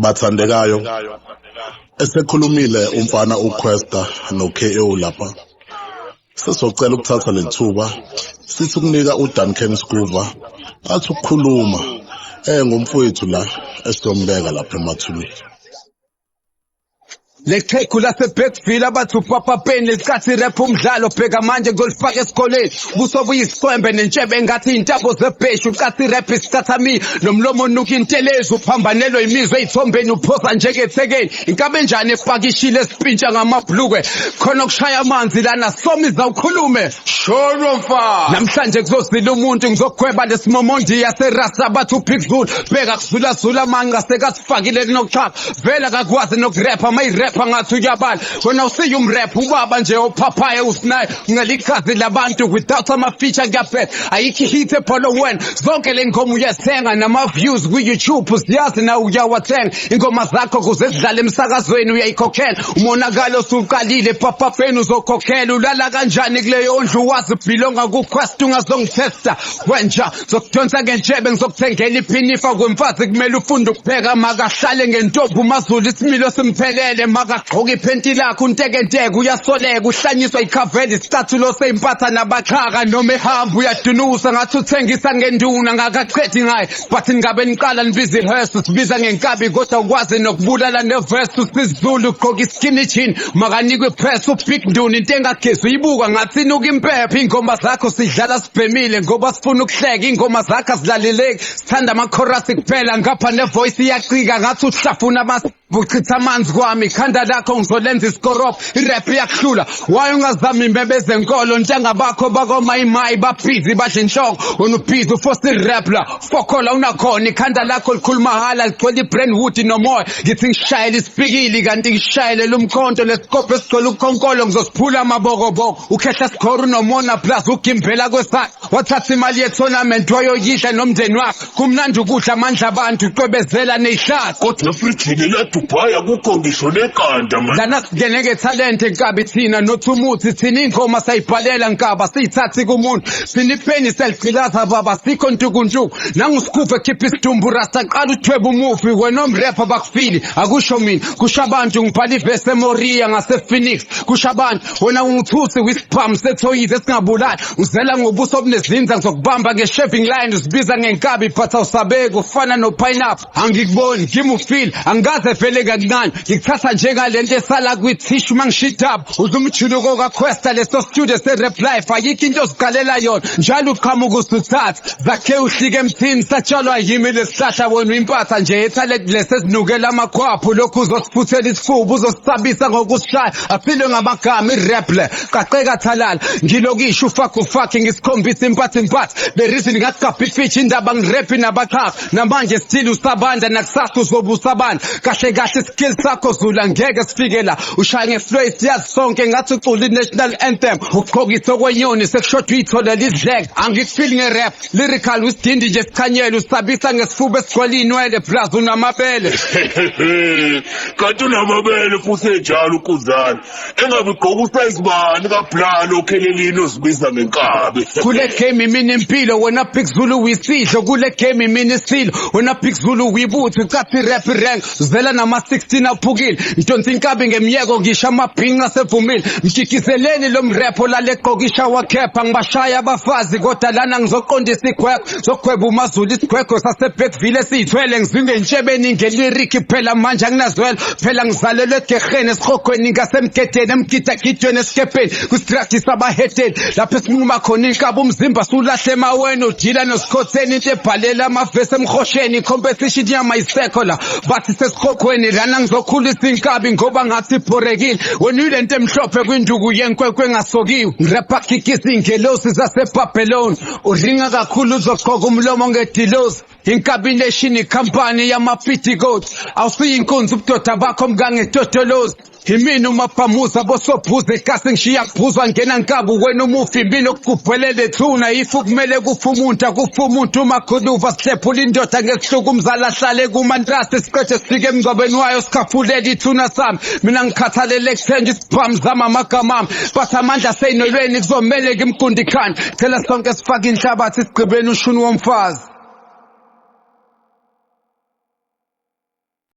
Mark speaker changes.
Speaker 1: Bathandekayo, esekhulumile umfana uKwesta no-KO lapha. Sesizocela ukuthatha leli thuba sithi ukunika uDuncan Skuva athi ukukhuluma ngumfowethu la esizombeka lapha emathuneni.
Speaker 2: Lexhegu laseBergville abathi upapa Peni lelicathi rap umdlalo bheka manje ngizolifaka esikoleni buso buyisiqwembe nentshebe engathi iy'ntambo zebheshu ucathi rap isicathamiya nomlomo onuka intelezi uphambanelwe imizwa ey'thombeni uphosa njengethekeni inkabe enjani epakishile esipintsha ngamabhlukwe khona okushaya amanzi lana somiza ukhulume.
Speaker 3: Shono mfana.
Speaker 2: Namhlanje kuzozila umuntu ngizogweba lesimomondiya serasa bathi uBig Zulu bheka kuzulazula amanqa sekasifakile kunokuxhaka vele akakwazi nokurepha mayirepha ngathi uyabala wena usiye umrepha ubaba nje ophaphayo usinayo ungela igazi labantu without ama-feature kuyabheda ayikho ihit ebholo wena zonke le ngoma uyathenga nama-views kwi-YouTube siyazi na uyawathenga ingoma zakho kuze zidlale emsakazweni uyayikhokhela umonakalo osuqalile papapeni uzokhokhela ulala kanjani kuleyo ndlu wazi ubhilonga kuquest ungazongithesta wenja ngizokudonsa ngentshebe ngizokuthengela iphinifa kwemfazi kumele ufunde ukupheka makahlale ngentombi umazulu isimilo simphelele makagqoke iphenti lakhe untekenteke uyasoleka uhlanyiswa ikhaveli isicathulo seyimpatha nabaxhaka noma ehamba uyadunusa ngathi uthengisa ngenduna ngakaqedi ngaye but ningabe niqala nibiza ihearse sibiza ngenkabi kodwa ukwazi nokubulala neverse usizulu ugqoka iskinny jean makanikwe ipress ubig nduni into engagezi uyibuka ngathi inuka impepho iy'ngoma zakho sidlala sibhemile ngoba sifuna ukuhleka iy'ngoma zakho azilaleleki sithanda amakhorasi kuphela ngapha nevoice iyacika ngathi uhlafuna buchitha amanzi kwami ikhanda lakho ngizolenza isikorobho irap iyakuhlula waye ungazami imbebe zenkolo njengabakho bakomayimayi babhizi badla inhloko wena ubhizi ufosa irap la fokhola unakhona ikhanda lakho likhuluma hala ligcwele ibrandwood nomoya ngithi ngishayele isipikili kanti ngishayelela umkhonto lesikobho esigcwele ukhonkolo ngizosiphula amabokoboko ukhehla sikhora unomona plus ugimbela kwesakhe wathatha imali yetournament wayoyidla nomndeni wakhe kumnandi ukudla amandla abantu ucwebezela neyihlathi
Speaker 3: Kodwa efrijini leDubai akukho ngisho neqanda man.
Speaker 2: Lana singene ngethalente nkabi thina nothi umuthi thina ingoma sayibhalela nkaba siyithathi kumuntu sinipheni siyaligqilaza baba sikho ntukuntuku nangusigubhu ekhipha isidumbu rasta qala uthweba umufi wena omrepha bakufili akusho mina kusho abantu ngibhala ivesi emoria ngasephoenix kusho abantu wena ungithusi wisibhamu sethoyizi esingabulali uzela ngobuso obunezinza ngizokubamba nge-shaving line uzibiza ngenkabi but awusabeki ufana no-pineapple angikuboni ngimufile angikaze vele kancane ngikuthatha njengalento esala kwithishu uma ngishidap udla umjuluko kaquesta leso studio se-rap life ayikho into oziqalela yona njalo uqhamuka usuthatha zakhe uhlike emthini satshalwa yimi lesihlahla wena uyimpatha nje ethalent lesezinukela amakhwaphu lokhu uzosifuthela isifuba uzosisabisa ngokusishaya aphilwe ngamagama irap le qaqeka thalala ngilokisho ufakhe ufakhe ngisikhombisa impathi impathi the reason ngagabha ifitshi indaba ngirephi nabaqhaka namanje still usabanda nakusasa uzobe usabanda kahle kahle skill sakho zula ngeke sifike la ushaya ngeflow siyazi sonke ngathi ucula i-national anthem ugqokise okwenyoni sekushoda uyitholela izidleke angikufili nge-rap lyrical usidindi nje sichanyela usabisa ngesifuba esigcwele iy'nwele plus unamabele.
Speaker 3: Kanti unamabele futhi enjalo uKuzani. Engabe ugqoka usize bani kaBlalo okhelelini ozibiza ngenkabi.
Speaker 2: Kule game imina impilo wena Big Zulu wisidlo kule game imina isilo wena Big Zulu wibutho ucathi rap rank zela nama 16 aphukile ngidonsa inkabi ngemiyeko ngisho amabhinca sevumile mjikizeleni lo mrepho lale gqokisha wakhepha ngibashaya abafazi kodwa lana ngizoqondisa igwegwe zogweba umazulu isigwegwe saseBergville esiyithwele ngizinge entshebeni ngeliriki phela manje anginazwelo phela ngizalelwe egeheni esihogweni ngasemgedeni emgidagidweni esikebheni kwistrati sabahedeni lapho esinquma khona inkaba umzimba sulahle emaweni udila nosikhotheni into ebhalela amavesi emhosheni competition yama isekho la bathi sesihogweni lana ngizokhulisa inkabi ngoba ngathi ibhorekile wena uyilento emhlophe kwinduku yenkwenkwe engasokiwe ngirepha khikisa iy'ngelosi zasebhabheloni uringa kakhulu uzogqoka umlomo ngedilozi Inkabi Nation ikhampani yamapitikoti awusiyinkunzi ubudoda bakho mkangetotolozi imina umabhamuza bosobhuza ekasi ngishiya kuphuzwa ngena nkabu wena umufi mina okugubhelele thuna if kumele kufa umuntu akufa umuntu umakhuluva sihlephula indoda ngesihluku umzala ahlale kumantrasi siqede sifike emngcwabeni wayo sikhafulela ithuna sami mina ngikhathalele kuthenja isibhamu zami amagama ami bathi amandla seyinolweni kuzomele ngimgundi ikhanda cela sonke sifake inhlabathi sigqibeni ushuni womfazi.